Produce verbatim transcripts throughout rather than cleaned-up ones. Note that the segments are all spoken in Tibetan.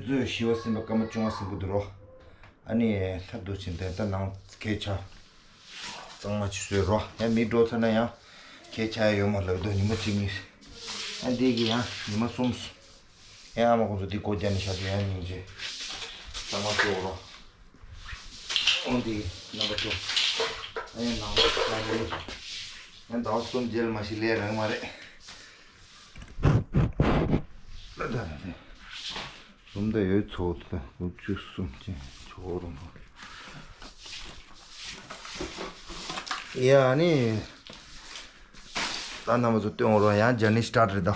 ཚོས་ཞི་བ་སེམས་དཔའ་སྐར་མ་བཅོ་ལྔ་ཟིན་གྱི་འདུག་རོ། ཨ་ནི་ལྷ་འདུག་ཕྱིན་ཏེ་ད་ནང་གས་ཆ་གཙང་མ་ཅིག་བཟོས་རོ། ཡང་མི་འགྲོ་ཚར་ན་ཡང་གས་ཆ་ཡ་ཡོད་མ་ལབ་འདུག་ཉི་མ་གཅིག་གཉིས། ཨ་འདི་གི་ཡང་ཉི་མ་གསུམ། ཡང་ཨ་མ་ཁོང་ཚོ་འདི་སྒོ་རྒྱག་ནས་བཞག་དུས་ཡང་སྙིང་རྗེ། གཙང་མ་བཟོས་རོ། ཨོ་འདི་རྣམ་པ་བཅུ། ཨ་ཡང་ནང་ལ་ཡང་ཟླ་བ་གསུམ་རྗེས་ལ་མ་ཤི་ལས་རང་མ་རེད། ལ་ད་ད་ད། གསུམ་ད་ཡོད་ཚོ་ད་དགུ་བཅུ་གསུམ་ཅན་ཆོག་རུང་། ཡ་ནི། ད་རྣམ་པ་ཚོ་སྟོན་འོར་བ་ཡང་ཇར་ནི་སི་ཊར་ཊི་རེད་ད།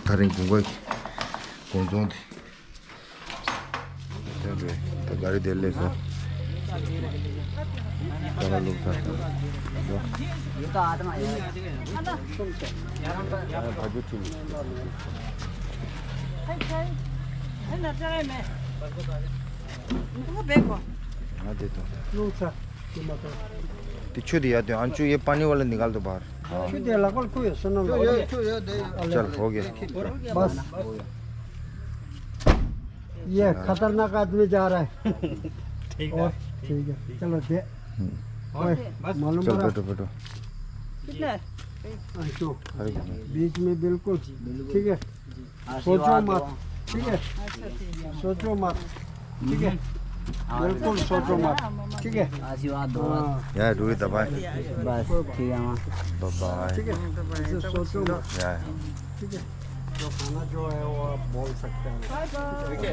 ད་རིང་དགུན་ཁ་གི་དགུན་ཚོང་དེ། ད་ག་རེ་དེ་ལས་སོ། ད་ར་ལུག་ད། ད་རྒྱུ་ཁྲིམས། ང་དེ་དང་། དེ་ཆུ་དེ་ཡ་དེ་ཨན་ཆུ་ཡེ་པ་ནི་ཝ་ལ་ནི་གལ་དུ་བར། ཆུ་དེ་ལག་པར་ཁུ་ཡོད་སོ་ནམ་ལ། ཆུ་ཡོད་ཆུ་ཡོད་དེ་ཡོད། चल हो गया। बस। ये खतरनाक आदमी जा रहा है। ठीक है। और ठीक है, चलो दे। ओए, बस। मालूम चल पड़ा? बैठो बैठो। कितने? अंशु, अरे बीच में बिल्कुल। ठीक है। सोचो मत। ठीक है। सोचो मत। ठीक है। बिल्कुल सोचो मत। ठीक है। आशीर्वाद दो। हाँ। यार, डूबी दबाए। बस ठीक है। Bye bye. ठीक है। इसे सोचो मत। यार। ठीक है। जो खाना जो है वो आप बोल सकते हैं। Bye bye. ठीक है।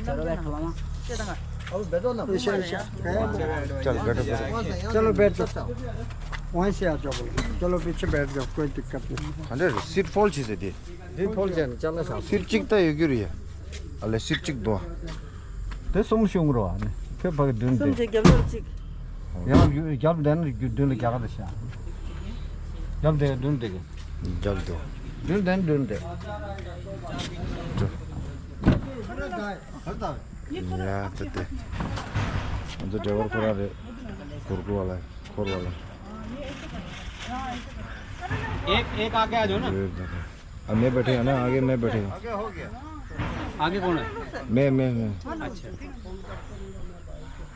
चलो बैठ लो। अब बैठो ना। चल, बैठो, बैठो। चलो बैठ जाओ। वहीं से आ जाओ। चलो पीछे बैठ जाओ, कोई दिक्कत नहीं। हंड्रेड सीट फॉल चीज है। འདི་ཕོལ་ཅན་ཅ་ལག་ཤག་སིར་གཅིག་ད་ཡོད་རྒྱུ་རེད། ཨ་ལེ་སིར་གཅིག་དོ། དེ་གསུམ་ཤུང་རོ་ཨ་ནི་ཁྱོད་ཕ་གི་བདུན་དེ། གསུམ་གྱི་རྒྱབ་ལོག་གཅིག་ཡང་རྒྱབ་བསྡད་ན་རྒྱུ་བདུན་ལ་རྒྱ་གར་དུ་ཤག་རྒྱབ་བསྡད་བདུན་དེ་གི། རྒྱབ་དོ། བདུན་བསྡད་ན་བདུན་དེ། ཡ་ད་དེ། ང་ཚོ་ཌ་རའི་བར་ཁོ་རང་རེད། གུར་གུར་བ་ལ་འཁོར་བ་ལ། एक एक आगे आ जाओ ना। अब मैं बैठेगा ना, आगे मैं बैठेगा। आगे कौन है? मैं, मैं, मैं। अच्छा।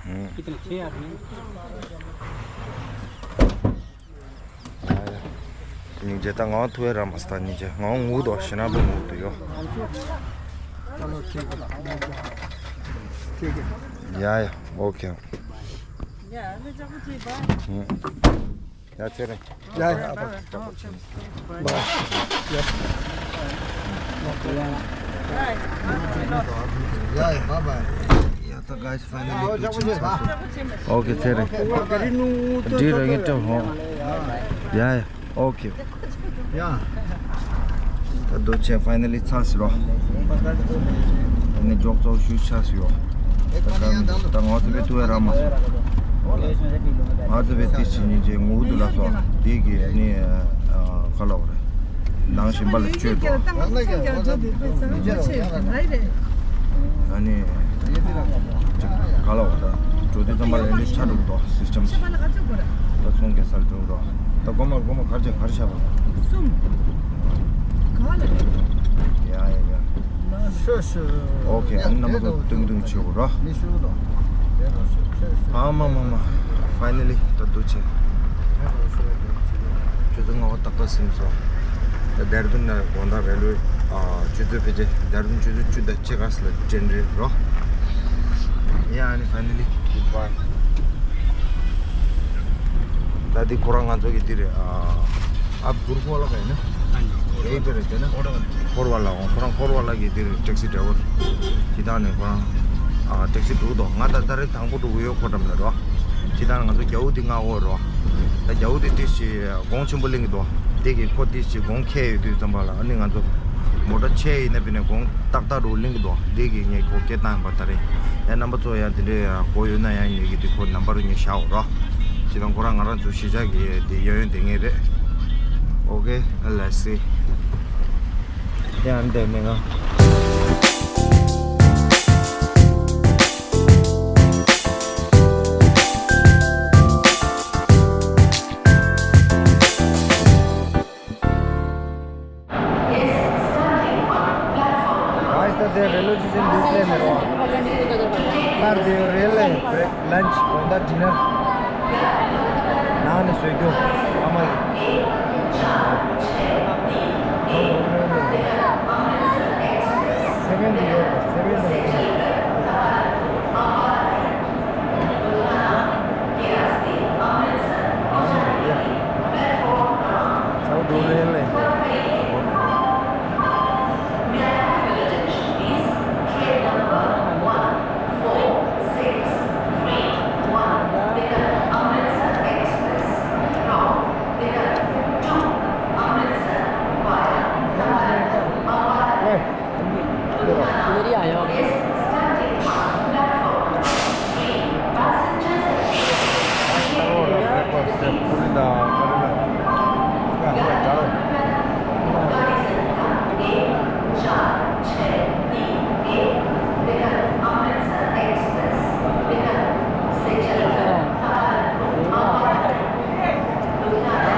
हम्म। कितने? छह आदमी। སྙིང་རྗེ། ད་ང་ཐུ་ཨེ་ར་མ་སྟ་སྙིང་རྗེ། ང་ངུ་དོ་ཤི་ན་པོ་ངུ་དོ་ཡོ། चलो ठीक है। ठीक है। ཡ་ཡ། ཨོ་ཁེ། ཡ་ཚེ་རིང་། ཡ་ཡ། ཨ་ཕ། ཡ་ཡ། ད་guys, finally འདུག་ཕྱིན་ཚར་སོང་། ཨོ་ཁེ་ཚེ་རིང་། འདི་རང་གི་སྐྲ་ཧོ། ཡ་ཡ། ཨོ་ཁེ། ཡ། ད་འདུག་ཕྱིན་finally ཚར་སོང་རོ། ཨ་ནི་འཇོག་ཚོགས་ཞུས་ཚར་སོང་ཡོ། ད་ད་ང་ཚོ་བའི་ཐུ་ཨེ་ར་མ་སོང་། ང་ཚོ་བའི་ཏི་སི་ཉིན་བྱེད་ངུ་འདུག་ལ་སོ། དེ་གི་ཨ་ནི་ཁ་ལོ་རེད། ནང་ཞིམ་པ་ལ་བཅོས་འགྲོ། ཨ་ནི། ག་ལ་བ་ད། འགྲོ་དུས་ཙམ་པ་ལ་ཨེ་འདྲ་ཆ་འགྲོ་གི་འདུག་སིས་ཊམ་ཅིག་ད་ཚོང་རྒྱག་སར་འགྲོ་གི་འདུག་ད་སྒོ་མ་སྒོ་མ་གར་ཅིག་གར་ཤ་བ། གསུམ། ག་ལ་རེད། ཡ་ཡ་ཡ། ཤོ་ཤོ། ཨོ་ཁེ། ཨ་ནི་རྣམ་པ་ཚོ་ཏུང་ཏུང་བྱེད་དགོས་ར། མི་ཤོ་དང་། ཨ་མ་མ་མ། finally ད་འདུག་ཕྱིན། ཆུ་ཚོད་ལྔ་པ་ཏག་ཏག་ཟིན་སོང་། ད་ལྡེ་ར་ལྡུན་ནས་དགོང་དག་རེལ་ཝེ། ཨ། ཆུ་ཚོད་ཕལ་ཆེར་ལྡེ་ར་ལྡུན་ཆུ་ཚོད་བཅུ་དང་ཕྱེད་ཀ་ལ་ཅན་རེད་རོ། ཡ་ཨ་ནི་finally goodbye། ད་འདི་ཁོ་རང་ང་ཚོ་གི་འདི་རེད། ཨ། ཨ་གུར་ཁོ་ལ་ག་ཡིན་ན། ཨེ་དེ་རེད་དེ་ན། འཁོར་བ་ལ་འོང་། ཁོ་རང་འཁོར་བ་ལ་གི་འདི་རེད། ཊེག་སི་ཌ་རའི་ཝར། ཇི་ལྟར་ནས་ཁོ་རང་། ཨ། ཊེག་སི་འགྲོ་འདུག་ང་ད་ད་རེས་དང་པོ་འགྲོ་གི་ཡོད། ཁོ་འགྲམ་ལ་རོ། ཇི་ལྟར་ང་ཚོ་རྒྱ་བོ་འདི་མངགས་ཡོད་རོ། ད་རྒྱ་བོ་འདི་ཏོག་ཙམ་གོང་ཆེན་པོ་གླེང་གི་འདུག་དེ་གིས་ཁོ་ཏོག་ཙམ་གོང་ཁེ་ཡོད་དུས་ཙམ་པ་ལ་ཨ་ནི་ང་ཚོ་མོ་ཊ་ཆེ་ཡིན་ན་བི་ནས་གོང་ཏག་ཏག་རུ་གླེང་གི་འདུག་དེ་གིས་ངས་ཁོ་སྐད་བཏང་ཡིན་པ་ད་རེད། ཡང་རྣམ་པ་ཚོ་ཡང་དེ་འདྲའི་ཡང་གོ་ཡོད་ན་ཡང་ངེད་ཀྱི་དེ་ཁོ་ནམ་བར་ངས་བཞག་འོ་རོ། ཇི་ལྟར་ཁོ་རང་ང་རང་ཚོ་གཞིས་ཆགས་ཀྱི་དེ་གཡས་གཡོན་དེ་ངེས་རེད། ཨོ་ཁེ། ལེ་སི། ཡང་འདི་མི་ང་། Guys, ད་དེ་ ལན་ཆི་དགོང་དག་ཌི་ནར་ནང་ནས་བཟོས་རྒྱུ་ཨ་མ་གིས། སེ་བེན་དུ་ཡོད་པ་སེ་བེན་དུ་ཡོད་པ།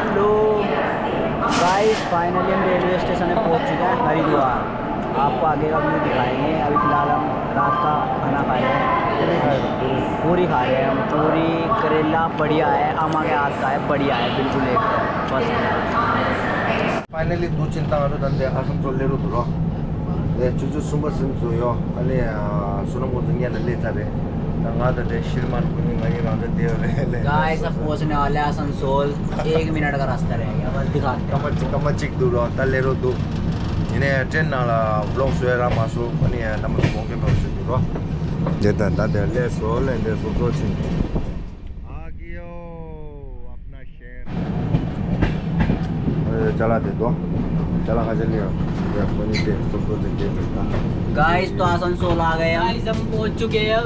Hello guys, finally हम रेलवे स्टेशन में पहुंच चुके हैं, हरिद्वार। आपको आगे का व्यू दिखाएंगे। अभी फिलहाल हम रात का खाना खा रहे हैं, पूरी खा रहे हैं हम। पूरी, करेला बढ़िया है, अम्मा के हाथ का है, बढ़िया है, बिल्कुल एक फर्स्ट क्लास। Finally དུ་ཅིན་དང་རུ་དང་དེ་ཨ་སམ་ཚོ་ལེ་རུ་དུ་རོ། དེ་ཆུ་ཚོད་གསུམ་པ་སིམ་ཚོ་ཡོ། ཨ་ནི་སོ་ནམ་ཁོང་ཚོ་ཉལ་ལ་ལས་ཚར་རེད། ད་ང་དང་དེ་ཤིར་མ་ལ་ཁོ་གཉིས་ང་གཉིས་རང་དེ་དེ་རེད་ལས། गाइस, अब पहुंचने वाले हैं आसनसोल। एक मिनट का रास्ता रह गया, बस दिखाते हैं। ཀ་མ་ཀ་མ་གཅིག་འདུག་རོ། ད་ལེ་རུ་འདུག་ཡིན་ནའི་ཊེན་ནང་ལ་ཝི་ལོག་བཟོས་ར་མ་སོང་། ཨ་ནི་རྣམ་པ་ཚོ་དགོངས་འགལ་མེད་པ་ཞུ་འདུག་རོ། དེ་ད་ད་དེ་ལས་སོ་ལས་དེ་སོ་སོ་ཕྱིན། ཨ་གི་ཡོ། अपना ཅ་ལག་དེ་དོ། ཅ་ལག་ཁ་ཤས་ལེན་ཡ། ཁོ་གཉིས་དེ་སོ་སོ་དེ་དེ་དེ་ད། गाइस, तो आसनसोल आ गए हम। गाइस, हम पहुंच चुके हैं।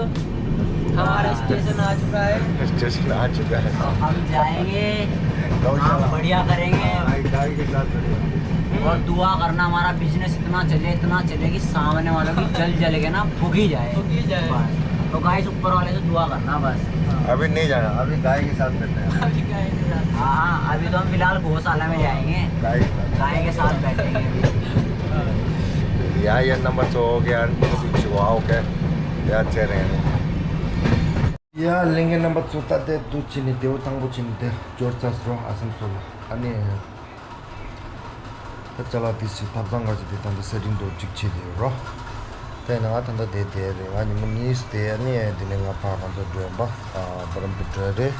हमारा स्टेशन आ चुका है। स्टेशन आ चुका है। तो हम जाएंगे, काम बढ़िया करेंगे। भाई, गाड़ी के साथ बढ़िया। और दुआ करना हमारा बिजनेस इतना चले, इतना चले कि सामने वालों की जल जल के ना फूकी जाए। फूकी जाए। बस। तो गाइस, ऊपर वाले से दुआ करना बस। अभी नहीं जाना, अभी गाय के साथ करते हैं। अभी गाय के साथ। हाँ, अभी तो हम फिलहाल गौशाला में जाएंगे। गाय के साथ। गाय के साथ बैठेंगे अभी। ཡ་ཡ་རྣམ་པ་ཚོ་གི་ཨན་ཏི་སི་ཆུ་བ་ཨོ་ཀེ། ཡ་ཚེ་རིང་། ཡ་ལྷན་རྒྱས་རྣམ་པ་ཚོ་ད་ལྟའི་དུ་ཕྱིན་ནས་དེའུ་དང་པོ་ཕྱིན་ནས་དེ་འབྱོར་ཚར་སོང་ཨ་སམ་སོ་ལ། ཨ་ནི། ད་ཅ་ལག་དེ་ཚོའི་ཐབ་ཚང་འགའ་ཞིག་དེ་ད་ལྟ་སེ་ཊིང་འགྲོ་གཅིག་བྱེད་དེ་ཡོད་རོ། དེ་ནང་ད་ལྟ་དེ་དེ་རེད། ང་ཉིན་མོ་གཉིས་དེ་ཨ་ནི་དེ་ནས་ང་ཕར་ང་ཚོ་འགྲོ་ཡོང་པ་ཨ་བར་འདུག་འགྲོ་རེད།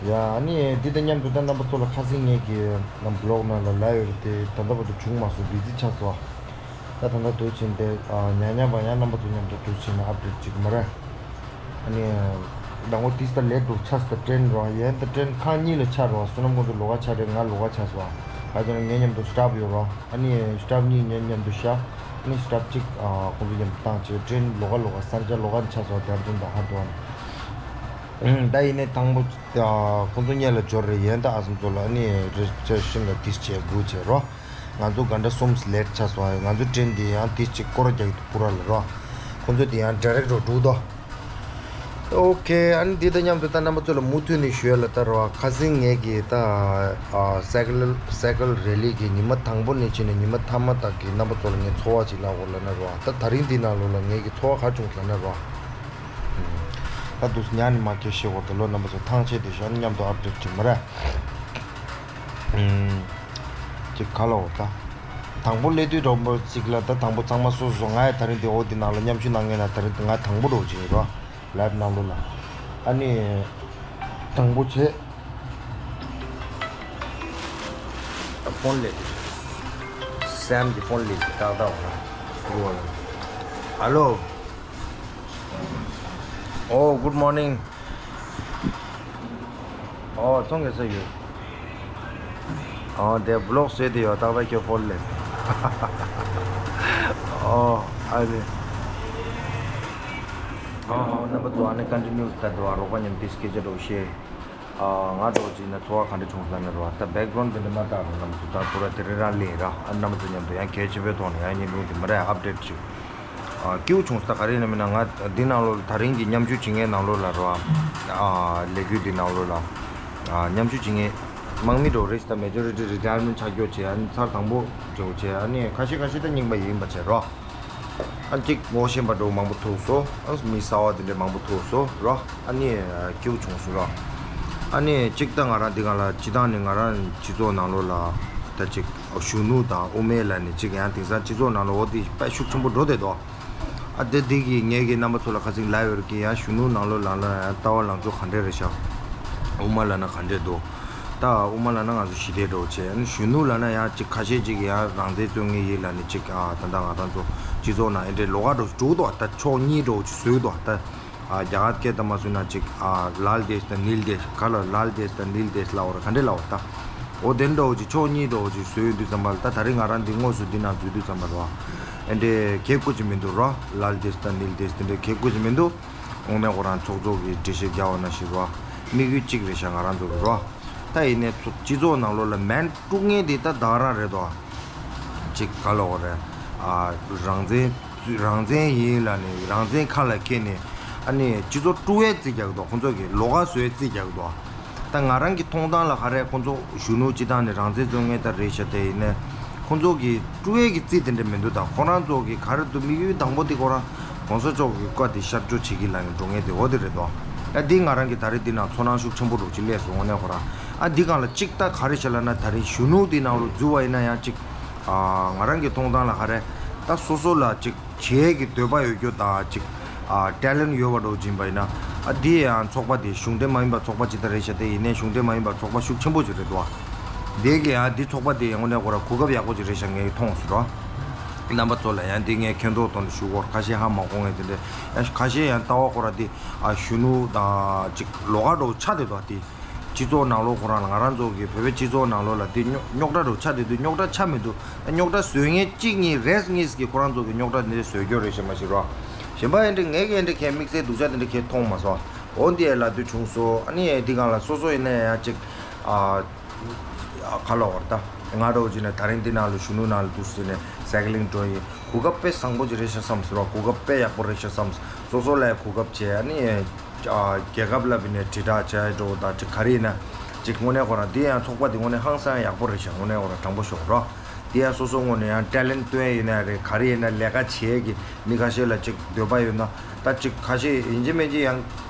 ཡ་ཨ་ནི་འདི་དང་མཉམ་དུ་ད་རྣམ་པ་ཚོ་ལ་ཁ་སང་ངེད་ཀྱི་ནམ་བི་ལོག་ནང་ལ་ལབ་ཡོད་རེད་དེ་ད་ལྟ་བར་དུ་བྱུང་མ་སོང་། བི་ཛི་ཆགས་སོང་། ད་ད་ལྟ་དུ་ཕྱིན་ཏེ་ཉག་ཉག་པ་ཡང་རྣམ་པ་ཚོ་མཉམ་དུ་དུ་ཕྱིན་ནས་ཨབ་ཌེཊ་ཅིག་མ་རེད། ཨ་ནི། ཟླ་ངོ་ཏིས་ད་ལེ་འགྲོ་ཆགས་ད་ཊེན་རོ་ཡན་ད་ཊེན་ཁག་གཉིས་ལ་ཆགས་རོ། བསོད་ནམས་ཀུན་ཏུ་ལོགས་ཀ་ཆགས་རེད། ང་ལོགས་ཀ་ཆགས་སོ། ཨ་ཅག་ངའི་མཉམ་དུ་སི་ཊབ་ཡོད་རོ། ཨ་ནི་སི་ཊབ་གཉིས་ངའི་མཉམ་དུ་ཤ། ཨ་ནི་སི་ཊབ་གཅིག་ཁོང་ཚོ་མཉམ་དུ་བཏང་བྱས་ཊེན་ལོགས་ཀ་ལོགས་ཀ་ས་ཆ་ལོགས་ཀ་ཆགས་སོ། དེར་དུ་ད་ཧར་དུ་ཨ་ནི། ད་ཡིན་ནའི་དང་པོ། ཁོང་ཚོ་སྔོན་ལ་འབྱོར་རེད། ཡན་ད་ཨ་སམ་ཚོ་ལ་ཨ་ནི་རེ་ཇི་སི་ཊེ་ཤན་ལ་ཏིས་བྱས་དགོས་བྱས་རོ། ང་ཚོ་ག་འདྲ་གསུམ་ལེཊ་ཆགས་སོང་། ང་ཚོ་ཊེན་འདི་ཡང་ཏིས་གཅིག་སྐོར་རྒྱག་གི་འདུག་པུ་ར་ལ་རོ། ཁོང་ཚོ་འདི་ཡང་ཌི་རེག་རོ་འགྲོ་དོ། ཨོ་ཁེ། ཨ་ནི་འདི་དང་མཉམ་དུ་ད་རྣམ་པ་ཚོ་ལ་མུ་མཐུད་ནས་ཞུ་ཡ་ལ་ད་རོ། ཁ་སང་ངེད་ཀྱི་ད་ཨ་སའི་ཀལ་སའི་ཀལ་རེ་ལི་གི་ཉི་མ་དང་པོ་ནས་བྱས་ནས་ཉི་མ་མཐའ་མ་དག་གི་རྣམ་པ་ཚོ་ལ་ངས་ཚོར་བ་ཅིག་ལབ་དགོས་ལབ་ན་རོ། ད་ད་རིང་འདི་ནང་ལོགས་ལ་ངེད་ཀྱི་ཚོར་བ་ག་བྱུང་ལབ་ན་རོ། ད་དུ་ཉག་ནི་མ་ཁྱེར་ཤེས་གོ། ད་ལོ་རྣམ་པ་ཚོ་ཐང་ཆད་དེ་ཤ་མཉམ་དུ་ཨབ་ཌེཊ་བྱེད་མ་ར། ཅིག་ག་ལ་འོ་ད། དང་པོ་སླེབས་དུས་རོ་མོ་ཅིག་ལ་ད་དང་པོ་ཚང་མ་སོ་སོ་ང་ཡ་ད་རིང་དེ་འོ་དེ་ནང་ལ་མཉམ་ཞུགས་གནང་མཁན་ན་ད་རིང་ང་དང་པོ་འགྲོ་བྱེད་རོ། ལའིབ་ནང་ལོགས་ལ། ཨ་ནི། དང་པོ་བྱས། ཕོན་ལས། སེམ་གྱི་ཕོན་ལས་ཏག་ཏག་འོང་ན། ཨ་ལོ། Oh, good morning. Oh, ཚོང་གེ་ས་ཡོད། Oh, དེ་བི་ལོག་བཟོས་དེ་ཡོད། ཏག་ཏག་ཁྱོད་ཕོན་ལས། Oh, ཨ་ལེ། Oh, རྣམ་པ་ཚོ་ཨ་ནི་ཀོན་ཊི་ནིའུ་ད་དུ་རོགས་པ་མཉམ་དུ་སྐད་ཆ་འདྲ་བོ་བཤད། ཨ། ང་འདྲ་བོ་ཅིག་ན་ཚོར་བ་ག་འདྲ་བྱུང་སོང་ལབ་ན་རོ། ད་བེག་གྷ་རོན་ཌི་དེ་འདྲ་མ་བཏགས་རོགས། རྣམ་པ་ཚོ་ད་པུ་ར་དེ་རིང་རང་ལས་ར། ཨ། རྣམ་པ་ཚོ་མཉམ་དུ་ཡང་གལ་ཆེན་པོའི་ཐོག་ནས་ཡང་བརྙན་ཐུང་དེ་མ་རེད་ཨབ་ཌེཊ་བྱེད། ཨ། སྐྱིད་པོ་བྱུང་སོང་། ད་ག་རེ་ཡིན་ན་མིན་ན་ང་འདི་ནང་ལོགས་ལ་ད་རིང་གི་མཉམ་ཞུགས་བྱེད་མཁན་ནང་ལོགས་ལ་རོ། ཨ། ལས་འགུལ་འདི་ནང་ལོགས་ལ། ཨ། མཉམ་ཞུགས་བྱེད་མཁན་དམག་མི་འདྲ་བོ་རེད་ཤག་ད་མེ་ཇོ་རི་ཊི་རི་ཊ་ཡར་མེན་ཊི་ཆགས་རྒྱུ་བྱས། ཨ་ནི་ཚར་དང་པོ་འདྲ་བོ་བྱས། ཨ་ནི་ཁ་ཤས་ཁ་ཤས་ད་རྙིང་པ་ཡིན་པ་བྱས་རོ། ཨ་གཅིག་ངོ་ཤེས་པ་འདྲ་བོ་མང་པོ་ཐུག་སོང་། ཨ་མི་གསར་པ་དེ་འདྲ་མང་པོ་ཐུག་སོང་རོ། ཨ་ནི་སྐྱིད་པོ་བྱུང་སོང་རོ། ཨ་ནི་གཅིག་ད་ང་རང་འདི་ག་ལ་སྤྱིར་བཏང་ནས་ང་རང་སྤྱི་ཚོགས་ནང་ལོགས་ལ་ད་གཅིག་གཞོན་ནུ་དང་དབུ་མའི་ལ་ནི་གཅིག་ཡང་དེང་སང་སྤྱི་ཚོགས་ནང་ལོགས་འོ་དེ་དཔེ་ཤུགས་ཆེན་པོ་འགྲོ་བསྡད་འདུག་ཨ་དེ་འདི་གི་ངས་ཀྱི་རྣམ་པ་ཚོ་ལ་ཁ་སང་ལབ་ཡོད་རེད་ཀྱི། ཡང་གཞོན་ནུ་ནང་ལོགས་ལ་ལ་ཡང་ལྟ་བ་ལང་ཚོ་ག་འདྲས་རེད་ཤག་དབུ་མ་ལ་ན་ག་འདྲས་འདུག་ད་དབུ་མ་ལ་ན་ང་ཚོ་ཞི་བདེ་འགྲོ་བྱས། ཨ་ནི་གཞོན་ནུ་ལ་ན་ཡང་ཅིག་ཁ་ཤས་ཅིག་ཡང་རང་བཙན་རྩོད་མཁན་ཡིན་ལ་ནི་ཅིག་ཨ་ད་ལྟ་ང་རང་ཚོ་སྤྱི་ཚོགས་ནང་ཨེ་འདྲའི་ལོགས་ཀ་འགྲོ་དྲུག་འདུག་ད་ཕྱོགས་གཉིས་འགྲོ་ཅིག་བཟོས་འདུག་ད་ཨ་རྒྱ་གར་སྐད་ལྟ་མ་བཟོས་ན་ཅིག་ཨ་ལཱལ་དེཤ་དང་ནིལ་དེཤ། ག་ལ་ལཱལ་དེཤ་དང་ནིལ་དེཤ་ལབ་པ་རེད། ག་འདྲས་ལབ་པ་ད། འོ་དེ་འདྲ་བོ་ཅིག་ཕྱོགས་གཉིས་འདྲ་བོ་ཅིག་བཟོས་ཡོད་དུས་ཙམ་པ་ལ། ད་ད་རེས་ང་རང་འདི་དངོས་སུ་འདི་ནང་འཛུལ་དུས་ཙམ་པ་ལ་ཨེ་འདྲའི་གལ་དགོས་ཅིག་མི་འདུག་རོ། ལཱལ་དེཤ་དང་ནིལ་དེཤ་དེ་འདྲའི་གལ་དགོས་ཅིག་མི་འདུག་དངོས་གནས་ཁོ་རང་ཚོགས་གཙོ་གི་འགྲེལ་བཤད་རྒྱག་པ་ནང་བཞིན་རོ། དམིགས་ཡུལ་གཅིག་རེད་ཤག་ང་རང་ཚོ་གི་རོ། ད་ཡིན་ནའི་ཚོ་སྤྱི་ཚོགས་ནང་ལོགས་ལ་མེན་དཀྲུག་མཁན་དེ་ད་ད་ག་རང་རེད་དོ། ཅིག་ག་ལབ་དགོས་རེད། ཨ་རང་བཙན་རང་བཙན་ཡིན་ལབ་ནས་རང་བཙན་ཁ་ལ་འཁྱེར་ནས་ཨ་ནི་སྤྱི་ཚོགས་དཀྲུག་པའི་རྩིས་རྒྱག་གི་འདུག་ཁོང་ཚོ་གི་ལོགས་ཀ་བཟོ་བའི་རྩིས་རྒྱག་གི་འདུག་ད་ང་རང་གི་མཐོང་སྟངས་ལ་ག་རེ། ཁོང་ཚོ་གཞོན་ནུ་སྤྱི་བཏང་ནས་རང་བཙན་རྩོད་མཁན་ད་རེད་ཤག་དེ་ཡིན་ནའི་ཁོང་ཚོ་གི་དཀྲུག་པའི་གི་རྩིས་དེ་འདྲ་མི་འདུག་ད་ཁོ་རང་ཚོ་གི་ག་རེ་འདུག་དམིགས་ཡུལ་དང་པོ་དེ་ཁོ་རང་གོང་ས་མཆོག་གི་བཀའ་དེ་ཤར་བསྐྱོད་བྱེད་ཀྱི་ལབ་ནས་འགྲོ་མཁན་དེ་འོ་དེ་རེད་དོ། ཨ་འདི་ང་རང་གི་ད་རེས་འདི་ནང་ཚོར་སྣང་ཤུགས་ཆེན་པོ་འདྲ་བོ་ཅིག་སླེབས་སོང་། དངོས་གནས་ཁོ་རང་ཨ་འདི་སྒང་ལ་གཅིག་ད་ག་རེ་བྱས་ལབ་ན། ད་རེས་གཞོན་ནུ་འདི་ནང་ལོགས་འཛུལ་བ་ཡིན་ན་ཡང་གཅིག་ཨ་ང་རང་གི་མཐོང་སྟངས་ལ་ག་རེ། ད་སོ་སོ་ལ་གཅིག་བྱེད་ཀྱི་འདོད་པ་ཡོད་རྒྱུ་དང་། གཅིག་ཨ་ཊེ་ལེན་ཡོད་པ་འདྲ་བོ་ཅིག་ཡིན་པ་ཡིན་ན། ཨ་འདི་ཡང་ཚོགས་པ་དེ་གཞུང་འབྲེལ་མ་ཡིན་པ་ཚོགས་པ་ཅིག་ད་རེད་ཤག་དེ་ཡིན་ནའི་གཞུང་འབྲེལ་མ་ཡིན་པ་ཚོགས་པ་ཤུགས་ཆེན་པོ་ཅིག་རེད་འདུག་བ། དེ་གི་ཡང་འདི་ཚོགས་པ་དེ་ཡང་དངོས་གནས་ཁོ་རང་གོ་སྐབས་ཡག་པོ་ཅིག་རེད་ཤག་ངས་མཐོང་སོང་རོ། རྣམ་པ་ཚོ་ལ་ཡང་འདི་ངས་མཁྱེན་རྟོགས་ཐོག་ནས་ཞུ་དགོས། ཁ་ཤས་ཧ་མ་གོ་མཁན་དེ་འདྲ་ཡང་ཁ་ཤས་ཡང་ལྟ་བ་ཁོ་རང་འདི་ཨ་གཞོན་ནུ་དང་གཅིག་ལོགས་ཀ་འདྲ་བོ་ཆགས་བསྡད་འདུག་བ། དེ་སྤྱི་ཚོགས་ནང་ལོགས་ཁོ་རང་ལ། ང་རང་ཚོ་གི་བོད་པའི་སྤྱི་ཚོགས་ནང་ལོགས་ལ་དེ་རྙོག་རྙོག་དྲ་འདྲ་བོ་ཆགས་བསྡད་དུས་རྙོག་དྲ་ཆགས་མི་འདུག་རྙོག་དྲ་བཟོ་མཁན་གཅིག་གཉིས་རེས་གཉིས་ཀྱིས་ཁོ་རང་ཚོ་གི་རྙོག་དྲ་འདི་འདྲ་བཟོ་རྒྱུ་རེད་ཤག་མ་གཞི་རོ། གཞན་པ་ཡིན་དུས་ངས་ཀྱི་འདི་འདྲ་ཁའི་དམིགས་བསལ་སྡུག་ཅག་དེ་འདྲ་ཁའི་མཐོང་མ་སོང་། འོ་འདི་ཡ་ལབ་དུས་བྱུང་སོང་། ཨ་ནི་འདི་སྒང་ལ་སོ་སོ་ཡིན་ན་ཡང་གཅིག་ཨ་ག་ལབ་དགོས་རེད། ད་ང་འདྲ་བོ་ཅིག་ནས་ད་རིང་འདི་ནང་ལ་གཞོན་ནུ་ནང་ལ་འདུག་ཟེར་ནས་སའི་ཀི་ལིང་འགྲོ་ཡི། གོ་སྐབས་དཔེ་བཟང་པོ་ཅིག་རེད་ཤག་བསམ་སོང་རོ། གོ་སྐབས་དཔེ་ཡག་པོ་རེད་ཤག་བསམ། སོ་སོ་ལ་གོ་སྐབས་བྱས། ཨ་ནི་ཨ་རྒྱལ་ཁབ་ལ་བྱས་ནས་དྲིལ་བསྒྲགས་བྱས་འགྲོ་དང་ཅིག་ག་རེ་ཡིན་ན་ཅིག་དངོས་གནས་ཁོ་རང་འདི་ཡང་ཚོགས་པ་འདི་དངོས་གནས་ཧང་སང་ཡག་པོ་རེད་ཤག་དངོས་གནས་ཁོ་རང་དྲང་པོ་ཞུ་རོ། འདི་ཡང་སོ་སོ་ངོས་ནས་ཡང་ཊེ་ལེན་ཊི་སྟོན་ཡིན་ན་རེད། ག་རེ་ཡིན་ན་ལས་ཀ་བྱེད་ཀྱི་མི་ཁ་ཤས་ལ་ཅིག་འདོད་པ་ཡོད་ན། ད་ཅིག་ཁ་ཤས་ཡིན་གཅིག་མིན་གཅིག་ཡང་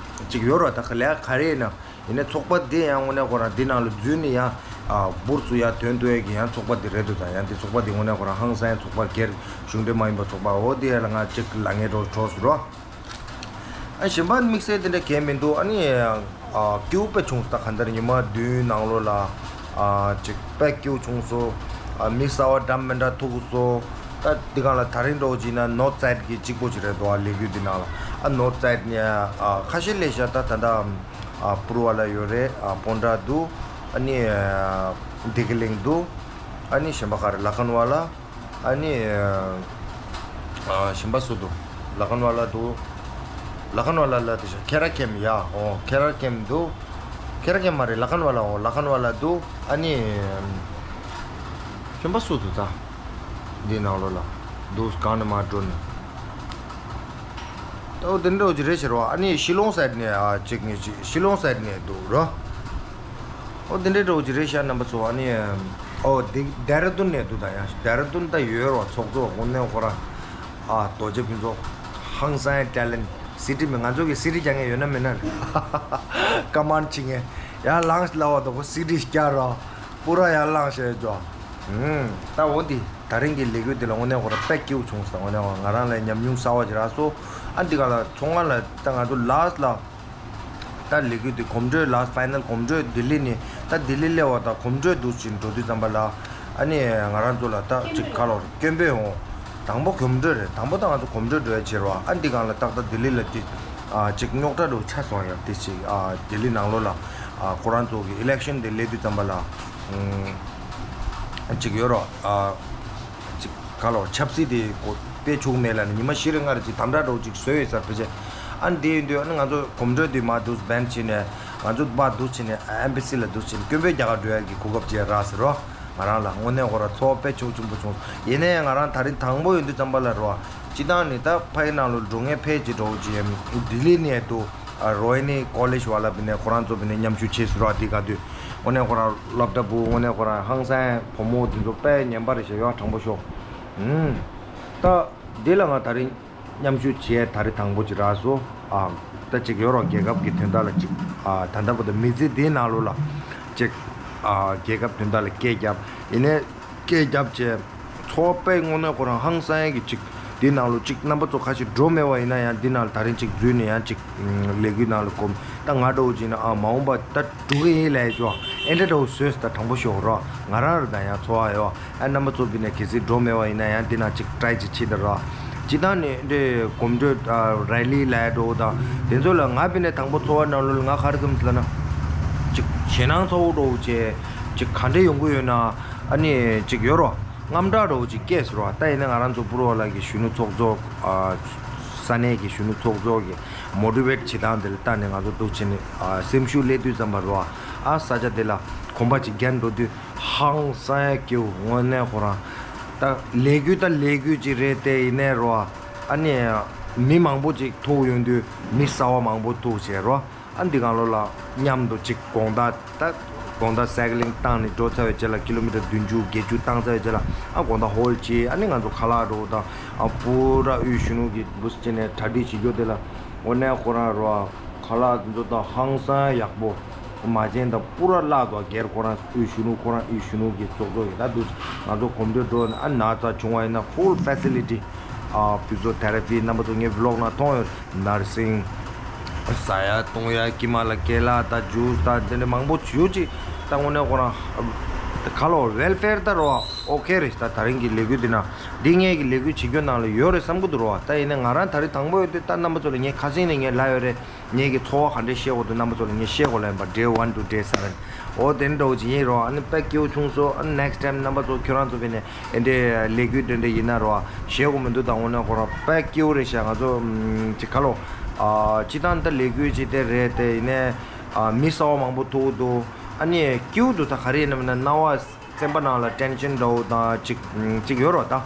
ཅིག་ཡོད་རོ། ད་ལས་ཀ་ག་རེ་ཡིན་ན། ཡིན་ནའི་ཚོགས་པ་འདི་ཡང་དངོས་གནས་ཁོ་རང་འདི་ནང་ལ་འཛུལ་ནས་ཡང་ཨ་འབུར་ཚུ་ཡང་ཐོན་ཐུབ་ཡས་ཀྱི་ཡང་ཚོགས་པ་འདི་རེད་འདུག་ད་ཡང་འདི་ཚོགས་པ་འདི་དངོས་གནས་ཁོ་རང་ཧང་སང་ཡང་ཚོགས་པ་སྒེར་གཞུང་འབྲེལ་མ་ཡིན་པ་ཚོགས་པ་འོ་འདི་ཡ་ལ་ང་ཅིག་ལབ་མཁན་འདྲ་བོ་ཆགས་སོང་རོ། ཨ་གཞན་པ་དམིགས་བསལ་དེ་འདྲ་གང་མི་འདུག་ཨ་ནི་ཨ་སྐྱིད་པོ་དཔེ་བྱུང་སོང་། ད་གང་ལྟར་ཉི་མ་བདུན་ནང་ལོགས་ལ་ཨ་ཅིག་དཔེ་སྐྱིད་པོ་བྱུང་སོང་། ཨ་མི་གསར་པ་འདྲ་མི་འདྲ་ཐུག་སོང་། ད་འདི་སྒང་ལ་ད་རིང་འདྲ་བོ་ཅིག་ན་ནོར་ཐ་སའིཌ་གི་གཅིག་པོ་ཅིག་རེད་འདུག་ཨ་ལས་འགུལ་འདི་ནང་ལ་ཨ་ནོར་ཐ་སའིཌ་ནས་ཨ་ཁ་ཤས་སླེབས་ཤག་ད་ད་ལྟ་ཨ་པུར་བ་ལ་ཡོད་རེད། ཨ་སྤོན་ཊ་འདུག་ཨ་ནི་ཨ་བདེ་སྐྱིད་གླིང་འདུག་ཨ་ནི་གཞན་པ་ག་རེ། ལ་ཁན་ཝ་ལ། ཨ་ནི་ཨ་གཞན་པ་སུ་འདུག་ལ་ཁན་ཝ་ལ་འདུག་ལ་ཁན་ཝ་ལ་ལ་དེ་ཤ་ཁེ་ར་ཁེམ་ཡ། ཨོ་ཁེ་ར་ཁེམ་འདུག་ཁེ་ར་ཁེམ་མ་རེད། ལ་ཁན་ཝ་ལ། ཨོ་ལ་ཁན་ཝ་ལ་འདུག་ཨ་ནི་གཞན་པ་སུ་འདུག་ད་འདི་ནང་ལོགས་ལ་འདུག་གང་ནས་མ་འགྲོ་ནས། ཨོ་དེ་འདྲ་བོ་ཅིག་རེད་ཤག་རོ། ཨ་ནི་ཤི་ལོང་སའིཌ་ནས་ཨ་ཅིག་ངས་ཅིག་ཤི་ལོང་སའིཌ་ནས་འདུག་རོ། ཨོ་དེ་འདྲ་འདྲ་བོ་ཅིག་རེད་ཤག་རྣམ་པ་ཚོ། ཨ་ནི་ཨོ་དེ་ལྡེ་ར་ལྡུན་ནས་འདུག་ད་ཡང་ལྡེ་ར་ལྡུན་ད་ཡོད་རོ། ཚོགས་གཙོ་དངོས་གནས་ཁོ་རང་ཨ་རྡོ་རྗེ་ཕུན་ཚོགས་ཧང་སང་ཊེ་ལེན་ཊི། སི་ཌི་མི་ང་ཚོ་གི་སི་ཌི་རྒྱག་མཁན་ཡོད་ན་མེད་ན་རེད། ཀ་མན་ཊི་བྱེད་མཁན་ཡར་ལངས་ལབ་པ་དང་ཁོ་སི་ཌི་བསྐྱར་རོ། པུ་ར་ཡར་ལངས་བྱས་འཇོག་ཨུམ། ད་འོ་འདི་ད་རིང་གི་ལས་འགུལ་འདི་ལ་དངོས་གནས་ཁོ་རང་དཔེ་སྐྱིད་པོ་བྱུང་སོང་། དངོས་གནས་ཁོ་ང་རང་ལ་ཉམས་མྱོང་གསར་པ་ཞིག་རག་སོང་། ཨ་འདི་ག་ལ་ཚོང་ང་ལ་ད་ང་ཚོ་ལཱ་སི་ཊི་ལ་ད་ལས་འགུལ་འདི་གོམ་བགྲོད་ལཱ་སི་ཊི་ཕའི་ནལ་གོམ་བགྲོད་ལྡི་ལི་ནས་ད་ལྡི་ལི་སླེབས་པ་དང་གོམ་བགྲོད་འདུག་ཅིག་འགྲོ་དུས་ཙམ་པ་ལ་ཨ་ནི་ང་རང་ཚོ་ལ་ད་ཅིག་ག་ལོར་སྐྱོན་འབོད་འོང་། དང་པོ་གོམ་བགྲོད་རེད། དང་པོ་ད་ང་ཚོ་གོམ་བགྲོད་འགྲོ་ཡ་ཕྱིར་བ། ཨ་འདི་གང་ལ་ཏག་ཏག་ལྡི་ལི་ལ་དེ་ཨ་ཅིག་རྙོག་དྲ་འདྲ་བོ་ཆགས་སོང་ཡ། དེ་ཅིག་ཨ་ལྡི་ལི་ནང་ལོགས་ལ་ཨ་ཁོ་རང་ཚོ་གི་ཨི་ལེག་ཤན་དེ་སླེབས་དུས་ཙམ་པ་ལ་ཨ་ཅིག་ཡོད་རོ། ཨ་ཅིག་ག་ལོ་ཆབ་སྲིད་དེ་གོ་སྤེལ་བཅུག་མེད་ལ་ནི་ཉི་མ་བཞི་རེ་ལྔ་རེ་ཅིག་དམ་དྲག་འདྲ་བོ་ཅིག་བཟོས་ཡོད་ས་རེད་ཕལ་ཆེར། ཨ་འདི་ཡིན་དུས་ཨ་ནི་ང་ཚོ་གོམ་བགྲོད་དེ་མར་འདུག་སེ་བྷན་བྱས་ནས་ང་ཚོ་མར་འདུག་བྱས་ནས་ཨེམ་བྷ་སི་ལ་འདུག་བྱས་ནས་སྐྱོན་འབོད་རྒྱག་ག་འགྲོ་ཡ་གི་གོ་སྐབས་ཅིག་རག་ཟེར་རོ། ང་རང་ལ་དངོས་གནས་ཁོ་ར་ཚོར་བ་དཔེ་ཕྱུག་ཆེན་པོ་བྱུང་། ཡིན་ནའི་ང་རང་ད་རིང་དང་པོ་ཡིན་དུས་ཙམ་པ་ལ་རོ། སྤྱིར་བཏང་ནི་ད་ཕ་གི་ནང་ལོགས་འགྲོ་མཁན་ཕལ་ཆེར་འདྲ་བོ་ཅིག་ཡིན། ལྡི་ལི་ནས་འདུག་ཨ་རོ་ཧི་ནི་ཀོ་ལེཇ་བ་ལ་བྱས་ནས་ཁོ་རང་ཚོ་བྱས་ནས་མཉམ་ཞུགས་བྱས་ཟེར་རོ། འདི་ག་དུས་དངོས་གནས་ཁོ་རང་སློབ་གྲྭ་བུ་དངོས་གནས་ཁོ་རང་ཧང་སང་བུ་མོ་དེ་ཚོ་དཔེ་ཉན་པ་རེད་ཤག་ཡོད་དྲང་པོ་ཤོད། ཨུམ། ད། འདི་ལ་ང་ད་རིང་མཉམ་ཞུགས་བྱས་ད་རིང་དང་པོ་ཅིག་རག་སོང་། ཨ། ད་ཅིག་ཡོད་རོགས། རྒྱལ་ཁབ་ཀྱི་དོན་དག་ལ་ཅིག་ཨ། ད་ལྟ་བར་དུ་མི་ཚེ་འདིའི་ནང་ལོགས་ལ་ཅིག་ཨ། རྒྱལ་ཁབ་དོན་དག་ལ་སྐད་རྒྱབ། ཡིན་ནའི་སྐད་རྒྱབ་བྱས་ཚོར་བ་དཔེ་དངོས་གནས་ཁོ་རང་ཧང་སང་ཡས་ཀྱི་ཅིག་འདི་ནང་ལོགས་ཅིག་རྣམ་པ་ཚོ་ཁ་ཤས་འགྲོ་མེད་པ་ཡིན་ན་ཡང་འདི་ནང་ལ་ད་རིང་ཅིག་འཛུལ་ནས་ཡང་ཅིག་ལས་འགུལ་ནང་ལ་གོམས། ད་ང་འདྲ་བོ་ཅིག་ན་ཨ། མ་འོངས་པ་ད་འགྲོ་གི་ཡིན་ལབ་ཡས་ཅོ། ཨེ་འདྲ་འདྲ་བོ་བཟོས་ད་དྲང་པོ་ཤོད་རོགས། ང་རང་ར་ད་ཡང་ཚོར་བ་ཡོད། ཨ། རྣམ་པ་ཚོ་བི་ནས་གལ་སྲིད་འགྲོ་མེད་པ་ཡིན་ན་ཡང་འདི་ན་ཅིག་ཊི་རའི་ཅིག་བྱེད་ད་རོགས། སྤྱིར་བཏང་ནས་འདི་གོམ་བགྲོད་ཨ། རེ་ལི་ལབ་ཡས་འདྲ་བོ་དང་དེ་ཚོ་ལ་ང་བི་ནས་དང་པོ་ཚོར་བ་ནང་ལོགས་ལ་ང་ག་རེ་བསམ་སོང་ལབ་ན། ཅིག་ཞེད་སྣང་ཚ་བོ་འདྲ་བོ་བྱས། ཅིག་ག་འདྲ་ཡོང་གི་ཡོད་ན། ཨ་ནི་ཅིག་ཡོད་རོགས། དངངས་སྐྲག་འདྲ་བོ་ཅིག་སྐྱེས་སོང་རོགས། ད་ཡིན་ན་ང་རང་ཚོ་པུར་བ་ལ་གི་གཞོན་ནུ་ཚོགས་གཙོ། ཨ། ས་གནས་ཀྱི་གཞོན་ནུ་ཚོགས་གཙོ་གི་མོ་ཊི་ཝེཊ་བྱེད་སྟངས་དེ་ལ་ལྟ་ནས་ང་ཚོ་འདུག་བྱས་ནས་ཨ། སེམས་ཤུགས་སླེབས་དུས་ཙམ་པ་རོགས། ཨ། ས་ཆ་དེ་ལ་གོམ་པ་ཅིག་བརྒྱབ་འགྲོ་དུས་ཧང་སང་ཡས་སྐྱིད་པོ་དངོས་གནས་ཁོ་རང་། ད་ལས་འགུལ་ད་ལས་འགུལ་ཅིག་རེད་དེ། ཡིན་ནའི་རོགས། ཨ་ནི་མི་མང་པོ་ཅིག་ཐུག་ཡོང་དུས་མི་གསར་པ་མང་པོ་ཐུག་བྱས་རོགས། ཨ། འདི་སྒང་ལོགས་ལ་མཉམ་དུ་ཅིག་དགོང་དག་ད་དགོང་དག་སའི་ཀི་ལིང་བཏང་ནས་འགྲོ་ཚར་བའི་རྗེས་ལ་ཀི་ལོ་མི་ཊར་བདུན་ཅུ་བརྒྱད་ཅུ་བཏང་ཚར་བའི་རྗེས་ལ། ཨ། དགོང་དག་ཧོལ་བྱས། ཨ་ནི་ང་ཚོ་ཁ་ལག་འདྲ་བོ་དང་། ཨ། པུ་ར་དབུས་གཞོན་ནུ་གི་འདུག་བྱས་ནས་གྲ་སྒྲིག་བྱེད་རྒྱུ་དེ་ལ་དངོས་གནས་ཁོ་རང་རོ། ཁ་ལག་འདི་ཚོ་དང་ཧང་སང་ཡག་པོ། མ་བྱན་དང་པུ་ར་བརླག་འདུག་སྒེར་ཁོ་རང་དབུས་གཞོན་ནུ། ཁོ་རང་དབུས་གཞོན་ནུ་གི་ཚོགས་གཙོ་ཡིན། ད་འདུག་ང་ཚོ་གོམ་བགྲོད་འགྲོ་ན། ཨ། ན་ཚ་བྱུང་བ་ཡིན་ན་ཧོལ་ཕེ་སི་ལི་ཊི། ཨ། ཕི་ཛི་ཡོ་ཐེ་ར་པི། རྣམ་པ་ཚོ་ངའི་བི་ལོག་ནང་མཐོང་ཡོད། ནར་སིང་། ཟ་ཡ་བཏུང་ཡ། དཀྱིལ་མ་ལ་ཀེ་ལ་དང་ཇུས་དང་དེ་འདྲ་མང་པོ་ཞེ་ཅིག་ད་དངོས་གནས་ཁོ་རང་ཁ་ལོ་ཝེལ་ཕེར་ད་རོ། ཨོ་ཁེ་རེད། ད་ད་རིང་གི་ལས་འགུལ་འདི་ན་འདི་ངེད་ཀྱི་ལས་འགུལ་བྱེད་རྒྱུ་ནང་ལ་ཡོད་རེད་བསམ་གི་འདུག་རོ། ད་ཡིན་ན་ང་རང་ད་རེས་དང་པོ་ཡོད་དུས་ད་རྣམ་པ་ཚོ་ལ་ངས་ཁ་སང་ནས་ངས་ལབ་ཡོད་རེད། ངེད་ཀྱི་ཚོར་བ་ག་འདྲས་བཤད་དགོས་འདུག་རྣམ་པ་ཚོ་ལ་ངས་བཤད་དགོས་ལབ་ཡིན་པ། day one to day seven། འོ་དེ་འདྲ་བོ་ཅིག་ཡིན་རོ། ཨ་ནི་དཔེ་སྐྱིད་པོ་བྱུང་སོང་། ཨ་ནི་next time རྣམ་པ་ཚོ་ཁྱོད་རང་ཚོ་བས་ནས་ཨེ་འདྲའི་ལས་འགུལ་དེ་འདྲ་ཡིན་ན་རོ། བཤད་དགོས་མི་འདུག་ད་དངོས་གནས་ཁོ་རང་དཔེ་སྐྱིད་པོ་རེད་ཤག་ང་ཚོ་ཨམ་ཅིག་ཁ་ལོ། ཨ། སྤྱིར་བཏང་ད་ལས་འགུལ་ཅིག་དེ་རེད་དེ། ཡིན་ནའི་ཨ། མི་གསར་པ་མང་པོ་ཐུག་འདུག་ཨ་ནི་སྐྱིད་པོ་འདུག་ད་ག་རེ་ཡིན་ནམ་ན་རྣ་བ་སེམས་པ་ནང་ལ་ཊེན་ཤན་འདྲ་བོ་དང་ཅིག་ཅིག་ཡོད་རོ། ད་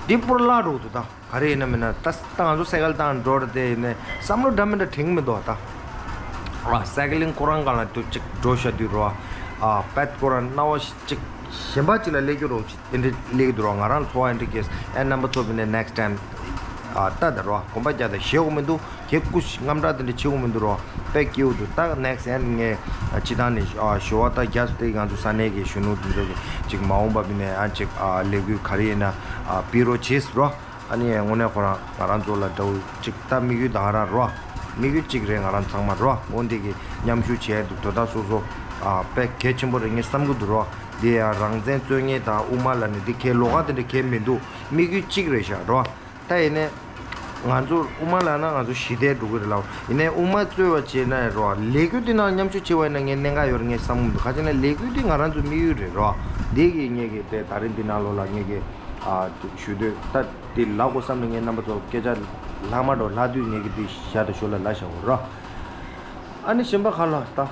འདི་པུར་བརླག་འགྲོ་འདུག་ད་ག་རེ་ཡིན་ནམ་ན། ད་ད་ང་ཚོ་སའི་ཀལ་བཏང་འགྲོ་རེད་དེ། ཡིན་ནའི་བསམ་བློ་འདྲ་མི་འདྲ་དྲན་གྱི་མི་འདུག་ད་ཨ། སའི་ཀི་ལིང་ཁོ་རང་སྒང་ལ་དུ་ཅིག་འགྲོ་བཞག་དུས་རོ། ཨ། པད་ཁོ་རང་རྣ་བ་ཅིག་གཞན་པ་ཅིག་ལ་སླེབས་རྒྱུ་རོ་ཅིག་དེ་འདྲ་སླེབས་ཀྱི་འདུག་རོ། ང་རང་ཚོར་བ་དེ་འདྲ་སྐྱེས། ཨེ། རྣམ་པ་ཚོ་བས་ནས་next time ཨ། ལྟ་ད་རོ། གོམ་པ་རྒྱག་ད། བཤད་དགོས་མི་འདུག་གལ་སྐུ་དངངས་སྐྲག་དེ་འདྲ་བྱེད་དགོས་མི་འདུག་རོ། དཔེ་སྐྱིད་པོ་འདུག་ད་next time ངས་ཨ། སྤྱིར་བཏང་ནས་ཨ། ཞུ་བ་ད་རྒྱ་སྟེ་ང་ཚོ་ས་གནས་ཀྱི་གཞོན་ནུ་དེ་ཚོ་གི་ཅིག་མ་འོངས་པ་བས་ནས་ཨ་ཅིག་ཨ། ལས་འགུལ་ག་རེ་ཡིན་ན་ཨ། སྤེལ་རོགས་བྱེད་རོ། ཨ་ནི་དངོས་གནས་ཁོ་རང་ང་རང་ཚོ་ལ་འདྲ་བོ་ཅིག་ད་དམིགས་ཡུལ་ད་ང་རང་རོ། དམིགས་ཡུལ་གཅིག་རེད། ང་རང་ཚང་མ་རོ། འོ་འདི་གི་མཉམ་ཞུགས་བྱས་འདུག་དོ་བདག་སོ་སོ་ཨ། དཔེ་གལ་ཆེན་པོ་རེད་ངས་བསམ་གི་འདུག་རོ། འདི་ཡང་རང་བཙན་རྩོད་མཁན་དང་དབུ་མ་ལ་ནི་འདི་གལ་ལོགས་ཀ་དེ་འདྲ་གལ་མི་འདུག་དམིགས་ཡུལ་གཅིག་རེད་ཤག་རོ། ད་ཡིན་ནའི་ང་ཚོ་དབུ་མ་ལ་ན་ང་ཚོ་ཞི་བདེ་འགྲོ་གི་རེད་ལ། ཡིན་ནའི་དབུ་མ་རྩོད་པ་བྱས་ན་རོ། ལས་འགུལ་འདི་ནང་མཉམ་ཞུགས་བྱེད་པ་ཡིན་ན་ངས་གནད་འགག་ཡོད་རེད་ངས་བསམ་གི་མི་འདུག་ག་ཅི་ན་ལས་འགུལ་འདི་ང་རང་ཚོའི་དམིགས་ཡུལ་རེད་རོ། འདི་གི་ངས་གི་དེ་ད་རིང་འདི་ནང་ལོགས་ལ་ངས་གི་ཨ། ཞུ་འདོད་ད། དེ་ལབ་དགོས་བསམ་ནས་ངས་རྣམ་པ་ཚོ་སྐད་ཆ་ལྷག་མ་འགྲོ་ལྷག་དུས་ངས་ཀྱི་དེ་ཞར་དུ་ཞོར་ལ་ལབ་བཞག་གོ་ར། ཨ་ནི་གཞན་པ་ག་ལ་ད།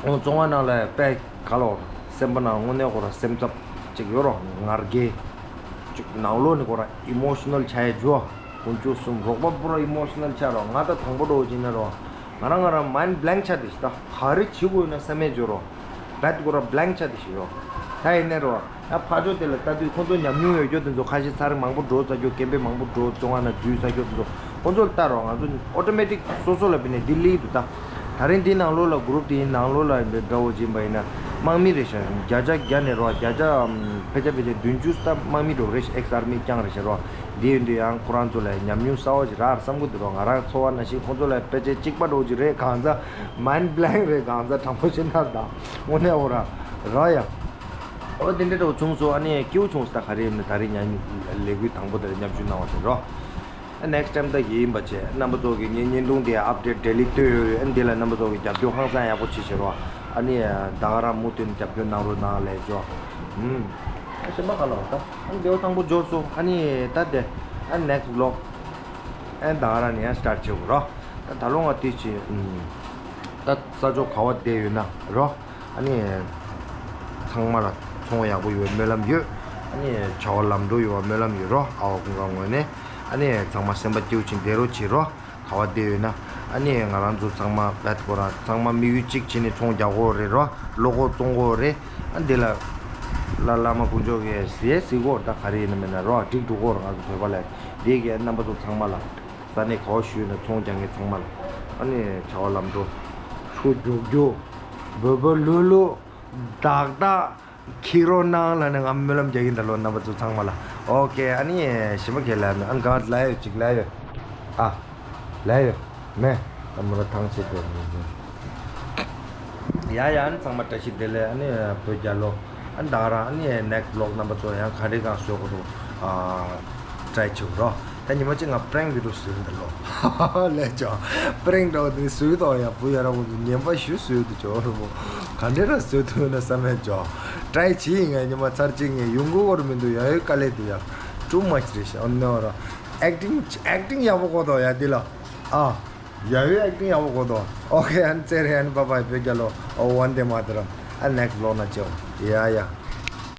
ཨོ་བཙོང་བ་ནང་ལ་དཔེ་ག་ལོ། སེམས་པ་ནང་དངོས་གནས་ཁོ་ར་སེམས་འཚབ་ཅིག་ཡོད་རོ། ངར་སྐད་ཅིག་ནང་ལོགས་ནས་ཁོ་ར་ཨི་མོ་ཤི་ནལ་ཆགས་ཡ་ཇོ། དཀོན་མཆོག་གསུམ། རོགས་པ་པུ་ར་ཨི་མོ་ཤི་ནལ་ཆགས་རོ། ང་ད་དང་པོ་འགྲོ་བ་ཅིག་ན་རོ། ང་རང་ང་རང་མའིན་ཌི་བྷེ་ལེངཀ་ཆགས་དེ་ཞིག་ད་ག་རེ་བྱེད་དགོས་ཡོད་ན་བསམ་མེད་འཇོག་རོ། བེད་ཁོ་ར་བྷེ་ལེངཀ་ཆགས་དེ་ཞིག་ཡོད། ད་ཡིན་ནའི་རོ། ཡང་ཕར་ཕྱོགས་དེ་ལ་ལྟ་དུས་ཁོང་ཚོ་ཉམས་མྱོང་ཡོད་རྒྱུ་དེ་ཚོ་ཁ་ཤས་ཚར་མང་པོ་འགྲོ་ཚར་རྒྱུ། ཀེམ་པེ་མང་པོ་འགྲོ་བཙོང་བ་ན་འཛུལ་ཚར་རྒྱུ་དེ་ཚོ་ཁོང་ཚོ་ལ་ལྟ་རོ། ང་ཚོ་ཨོ་ཊོ་མེ་ཊིག་སོ་སོ་ལ་བྱས་ནས་འདི་ལི་དུ་ད། ད་རིང་འདི་ནང་ལོགས་ལ་གུ་རུབ་དེའི་ནང་ལོགས་ལ་འདྲ་བོ་ཅིག་ཡིན་པ་ཡིན་ན་དམག་མི་རེད་ཤག་བརྒྱ་ཆ་བརྒྱ་ནས་རོ། བརྒྱ་ཆ་ཕལ་ཆེར་ཕལ་ཆེར་བདུན་ཅུ་ལྟ་དམག་མི་འགྲོ་རེད་ཤག་ཨེག་སི་ཨར་མི་རྐྱང་རེད་ཤག་རོ། འདི་ཡིན་དུས་ཡང་ཁོ་རང་ཚོ་ལ་ཉམས་མྱོང་གསར་པ་ཞིག་རག་བསམ་གི་འདུག་རོ། ང་རང་ཚོར་བ་ནང་བཞིན་ཁོང་ཚོ་ལ་ཕལ་ཆེར་གཅིག་པ་འདྲ་བོ་ཅིག་རེད། གང་ཟག་མའིན་ཌི་བྷེ་ལེངཀ་རེད། གང་ཟག་དྲང་པོ་བཤད་ན་ད་དངོས་གནས་འོ་ར་རོ་ཡ། ཨོ་དེ་འདྲ་འདྲ་བོ་བྱུང་སོང་། ཨ་ནི་སྐྱིད་པོ་བྱུང་སོང་ད། ག་རེ་ཡིན་ན་ད་རེས་ཉ་ལས་འགུལ་དང་པོ་དེར་མཉམ་ཞུགས་གནང་བ་དེ་རོ། ཨ་ནེག་སི་ཊའིམ་ད་ཡིན་པ་བྱས་རྣམ་པ་ཚོ་གི་ངའི་བརྙན་ཐུང་དེ་ཨབ་ཌེཊ་ཌེ་ལི་ལྟོས་ཡོད། ཨ་ནི་འདི་ལ་རྣམ་པ་ཚོ་གི་རྒྱབ་སྐྱོར་ཧང་སང་ཡག་པོ་བྱེད་བྱེད་རོགས། ཨ་ནི་ད་ག་རང་མུ་མཐུད་རྒྱབ་སྐྱོར་གནང་རོགས་གནང་ལས་ཆོག་ཨུམ། ཨ་གཞན་པ་ག་ལ་བ་ད། ཨ་ནི་བདེ་བ་ཐང་པོ་འབྱོར་སོང་། ཨ་ནི་ད་དེ་ཨ་ནེག་སི་ཊི་བི་ལོག་ཨ་ནི་ད་ག་རང་ནས་ཡང་སི་ཊར་ཊི་བྱེད་དགོས་རོགས། ད་ད་ལོ་ང་དེ་བྱེད་ཨུམ། ད་ས་ཕྱོགས་ག་བ་བསྡད་ཡོད་ན་རོགས། ཨ་ནི་ཚང་མ་ལ་ཚོང་ཡག་པོ་ཡོད་པའི་སྨོན་ལམ་ཡོད། ཨ་ནི་བྱ་བ་ལམ་འགྲོ་ཡོད་པའི་སྨོན་ལམ་ཡོད་རོ། ཨ་བ་ཀུན་དགའ་ངོས་ནས། ཨ་ནི་ཚང་མ་སེམས་པ་སྐྱིད་པོ་བྱས་བསྡད་རོགས་བྱེད་རོགས། ག་བ་བསྡད་ཡོད་ན། ཨ་ནི་ང་རང་ཚོ་ཚང་མ་བེད་ཁོ་རང་ཚང་མ་དམིགས་ཡུལ་གཅིག་བྱས་ནས་ཚོང་རྒྱག་དགོས་རེད་རོ། བློ་ཁོག་བཙོང་དགོས་རེད། ཨ་འདི་ལ་ ལ་བླ་མ་དཀོན་མཆོག་གིས་ཟས་ཟིག་གོ་ད་ག་རེ་ཡིན་ན་མིན་ན་རོ་འགྲིག་འགྲོ་གོ་ར། ང་ཚོ་བོད་པ་ལ་འདི་གའི་རྣམ་པ་ཚོ་ཚང་མ་ལ། ས་གནས་ག་བ་བཞུགས་ན་ཚོང་རྒྱག་མཁན་ཚང་མ་ལ། ཨ་ནི་བྱ་བ་ལམ་འགྲོ། ཆུ་རྒྱུག་རྒྱུག་བོད་པ་ལུ་ལུ། བདག་བདག་ཁྱེད་རོགས་གནང་ལ་ནི་ང་སྨོན་ལམ་རྒྱག་གིན་ད་ལོ་རྣམ་པ་ཚོ་ཚང་མ་ལ། ཨོ་ཀེ། ཨ་ནི་ཞིམ་པ་ཁས་ལ་ནི་ཨ་ནི་གང་ལ་ཡོད་ཅིག་ལ་ཡོད། ཨ། ལ་ཡོད། མེ། ཨ་མོ་ར་ཐང་ཆད་པའི་མི་ཡིན། ཡ་ཡ། ཨ་ནི་ཚང་མ་བཀྲ་ཤིས་བདེ་ལེགས། ཨ་ནི་བོད་རྒྱལ་ལོ། ཨ་ནི་ད་ག་རང་ཨ་ནི་next vlog རྣམ་པ་ཚོ་ཡང་ག་འདྲའི་གང་བཟོས་གོ་འདུག་ཨ། try བྱེད་རོགས། ད་ཉི་མ་གཅིག་ང་prank video བཟོས་ཡིན་ད་ལོ། ལས་ཆོག prank འདྲ་བོ་དེ་བཟོས་ཏོ་ཡ། བུ་ཡ་ར་བོ་དེ་ངན་པ་ཞུ་བཟོས་དུ་ཆོག་རུ་མོ། ག་འདྲ་ར་བཟོས་ཐུབ་ན་བསམ་མེད་ཆོག try བྱེད་ཡིན་ང་ཉི་མ་ཚར་གཅིག་ངས་ཡོང་གི་བོར་མི་འདུག་ཡ་ཡོད་དཀའ་ལས་འདུག་ཡ། too much རེད་ཤག་ཨ་ནི་བ་ར། acting acting ཡག་པོ་གོ་ཏོ་ཡ་འདི་ལ། ཨ། ཡ་ཡོད་acting ཡག་པོ་གོ་ཏོ། ཨོ་ཀེ། ཨ་ནི་ཙེ་རེ། ཨ་ནི་bye bye བོད་རྒྱལ་ལོ། ཨོ་ཝན་དེ་མ་ཏི་རམ། ཨ་next vlog ན་ཅེའོ། ཡ་ཡ།